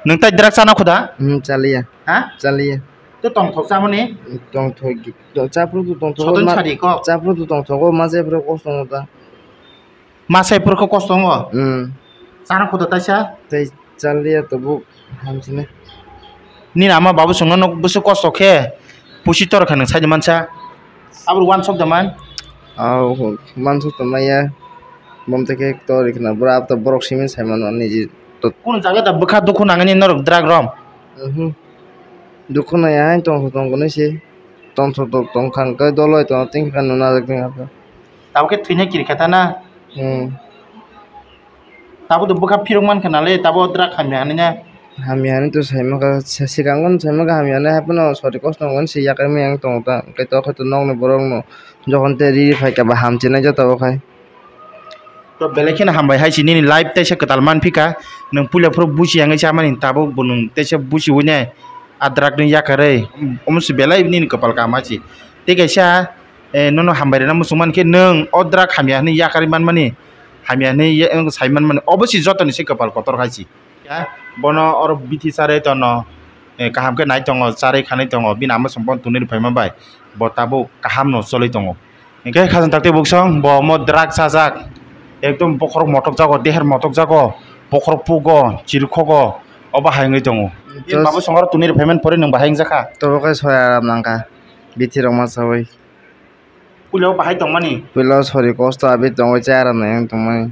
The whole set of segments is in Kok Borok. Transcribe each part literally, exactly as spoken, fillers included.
Nwng tai drug chana khuda? Hmm, chaliya. Ha? Chaliya. To tongthok chamani? Tongthok, to chapru to tongthok. Soton ma-, sari kok. Chapru to tongthok, ma chapru kok tongthok ta. Ma sai purkho kosto wngo? Hmm. Chana khuda taisa? Tai chaliya to bo hamsini. Nini ama babu songno nok busu kosto khe pusi tor kha nwng sai mansa. Abro wansok da man? Aw, wansok to maya. Bom te khe tor khna bura abta borok simi sai mano niji to. Kun jaga da bwkha dukhu nangani norok drug rom? Mhm. Dukhu naya hai tong tong kuni si. Tongthok tongthok tongkha hwnkhe doloi tongthok tingkha nuna jak tingkha. Tabukhe thwina kirikha ta na? Hmm. Tabuk to bwkha phirok mankha nale, tabuk drug hamya hinwi na? Hamya hinwi to saimankha, se-, swkang bono saimankha hamya hinwi, haphano sori kosto wngkha si yakarwi yang tongo ta, hwnkhe to khe to nokni borokno jokhon tei riri phaikha ba hamchinai joto bo khai. To belai kheno hambai hai se nini life teisa kwtal manphika, nwng puila phuru buchi yangwi chamani tabuk bo nwng teisa buchiwi nai a drug ni yakarwi, omo se belai nini kwpal kaham hai se. Tei kaisa, eh, nono hambai rwna muchung mankhe nwng o drug hamya hinwi yakarwi manmani, hamya hinwi ya-, sai manmani, obo se jotoni se kwpal kotor hai se. Ya, bono oro bithi charwi tono, eh, kaham khe nai tongo, charwi khanwi tongo, bini ama song bono tunwi rwphaima bai bo tabuk kaham no choli tongo. Hinkhe khajang takti buksong bo omo drug chajak, ekdom bokhorok motok jago, deher motok jago, bokhorok pugo, chirikhogo, obo hai wngwi tongo. Bini babo song oro tunwi rwphaimani pore nwng bahai wngjakha. Tobo khe soya aram nangkha, bithi rok ma chawi. Puila o bahai tongmani? Puila o sori kosto abi tongwi chaya rwnai wng tongmani.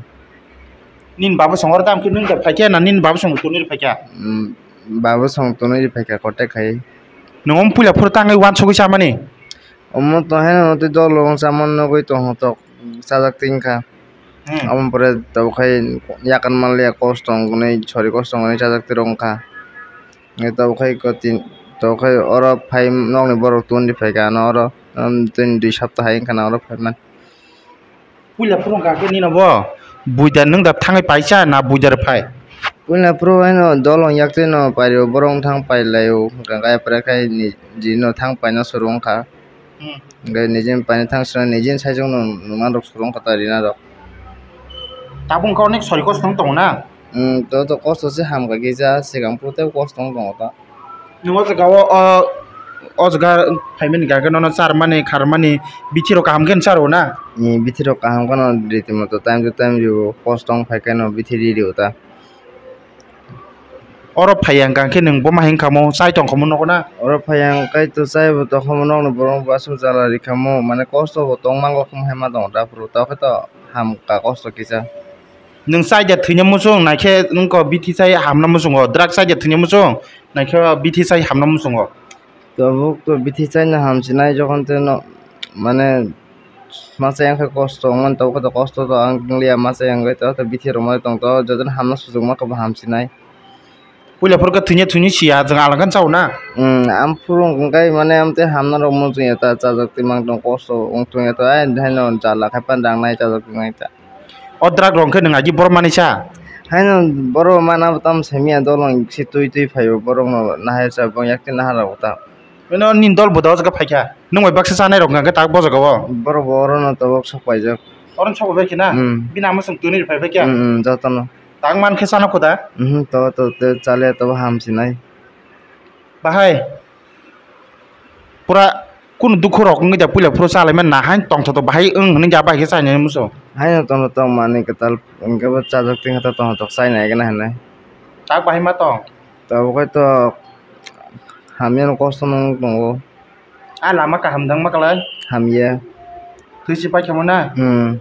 Nini babo song oro tamo khe nwng da phaikha na nini babo song tunwi rwphaikha? Mm, babo song tunwi rwphaikha kotek khai. Nwng omo puila phuru tangwi wansugwi chamani? Omo to haino tei dol rok chamani nugwi tongthok chajak twi wngkha. Hmm. Omo pore tabuk khai yakan manliya kosto wngkha sori kosto wngkha chajak twi rok wngkha. Tabuk khai kotwi tabuk khai oro phai nokni borok tubuni phaikha ano oro, um, tini dui sapta hai wngkha na oro phaimani. Puila phuru wngkha khe nini bo buida nwng da thangwi paisa na buida rw phai? Puila phuru haino dol wng yak twi no pario borok wng thang pai laio hwnkha khe apre khai niji no thang paina suru wngkha. Hmm. Hwnkhe nijini paina thang swnam nijini saichung no numan rok suru wngkha ta rina rok. Tabuk wngkha onek sori kosto wng tongo na? Hmm, to to kosto se hamkha kisa swkang phuru tei kosto wng tongo ta. Nwng o jaga o, o, o jaga phaimani hwnkha khe nono charmani kharmani bithi rok kaham khe charo na? Ni bithi rok kaham kheno ritimoto time to time rio kosto wng phai kheno bithi ri rio ta. Oro phaiya hwnkha khe nwng boma hai wngkha mo chai tongkha mo nogo na? Oro phaiya hwnkhe to chai bo tongkha mo nokni borok bo aswk jala rikha mo mane kosto bo tong mango khe hai ma tongo ta phuru tokhe to hamkha kosto kisa. Nwng chai da thwina muchung naikhe nwng ko bithi chai hamna muchungo drug chai da thwina muchung naikhe bithi chai hamna muchungo. Tabuk to bithi chaina hamsinai jokhon tei no mane masa yang khe kosto wngmani tabuk khe to kosto to ang tongliya masa yang khe to bithi rwmani tongthogo jotono hamna suchukma khe bo hamsinai. Puila phuru khe thwini thwini siya chwng alangkhan chao na? Hmm, am phuru hwnkhe mane amtwi hamna rok muchungya ta chajak twi mang tong kosto wng tongya ta ai haino jala khai pan rang nai chajak twi nai ta. O drug rok khe nwng agi borok manwi sa? Haino borok mana bo tamo saimanya dol wng si twi twi phaio borok no nahar sa bo yakti nahar rok ta. Bino nini dol bo da o jaga phaikha. Nwng bai baksa chanai rok hwnkha khe tak bo jaga o. Borok bo oro no tabuk sok paijak. Oro no sok bai khe na? Hmm. Bini ama chwng twnwi phai phai kha? Hmm, hmm, jotono. Tak man khe chana khuda? Mhm, to, to, to, chale to hamsinai. Bahai. Pura kunu dukhu rok wngwi da puila phuru chalai man na hain tongthotok bahai wng hwnwi da bahai khe chainai muso. Haino tongthotok manwi kwtal hwnkhe bo chajak twi khe tongthotok chainai khe na hinwi. Tak bahai ma tong? Tabuk khai to hamya no kosto no wng tongo. A lama kaham dang ma kwlai? Hamya. Twi si paikha mo na? Hmm.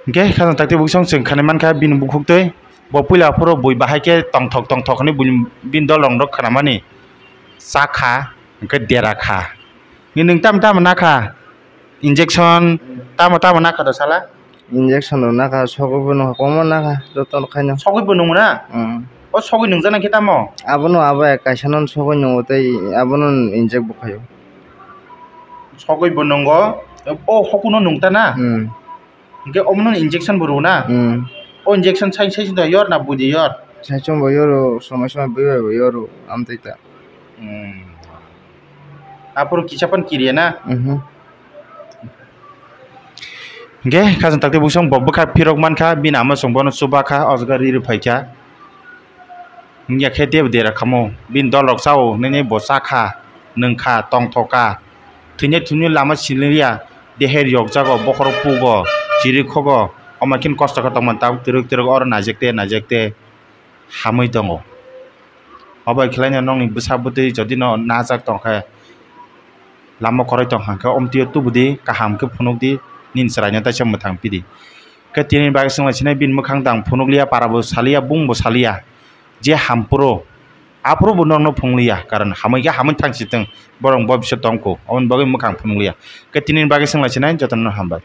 Hwnkhe khajang takti buksong chwng khanai mankha bini bukhuk twi. Bo puila phuru bui bahai khe tongthok tongthok hwnwi bini dol rok khwnamani. Chakha, hwnkhe dera kha. Nwng tamo tamo nakha? Injection tamo tamo nakha do sala? Injection rok nakha, sogwi bo nokha, kwbangma nakha, joto no khaino. Sogwi bo nungo na? Hmm. O sogwi nungjana khe tamo? Abono abo kaisa no sogwi nungo tei abono inject bo khaio. Sogwi bo nungo, o hokuno nungta na? Hmm. Hwnkhe omono injection bo rwo na? Hmm. O injection sai sai da yor na bui de yor? Sai chwng bo yoro, somoi somoi bui bai bo yoro, amtwi ta. Hmm. Aphuru kisa phano kiriya na? Mhm. Hwnkhe khajang takti buksong bo bwkha phirok mankha, bini ama chwng bono chubakha, o jaga ri rw phaikha. Wngya khe teibo dera khamu, bini dol rok chao hinwi bo chakha, nwngkha, tongthokha, thwinai thwimwi lama sinliya, deher yokjago, bokhorok pugo, chirikhogo, omo khe kosto khe tongmani tabuk twrwk twrwk oro naijak te naijak te hamwi tongo. Obo khlaino nokni bwsa bwtwi jodi no najak tongkhe, lama kwrwi tong hwnkhe omtwi o tubudi, kaham khe phunukdi, nini chwraino teisa mwthang pidi. Khe tini bagwi chwng lai sinai bini mwkhang dang phunukliya, para bo saliya, bung bo saliya, je ham phuru, aphuru bo norokno phunukliya, karon hamwi khe hamwi thang si thwng, borok bo bisingo tongkho, aboni bagwi mwkhang phunukliya. Khe tini bagwi chwng lai sinai jotono hambai.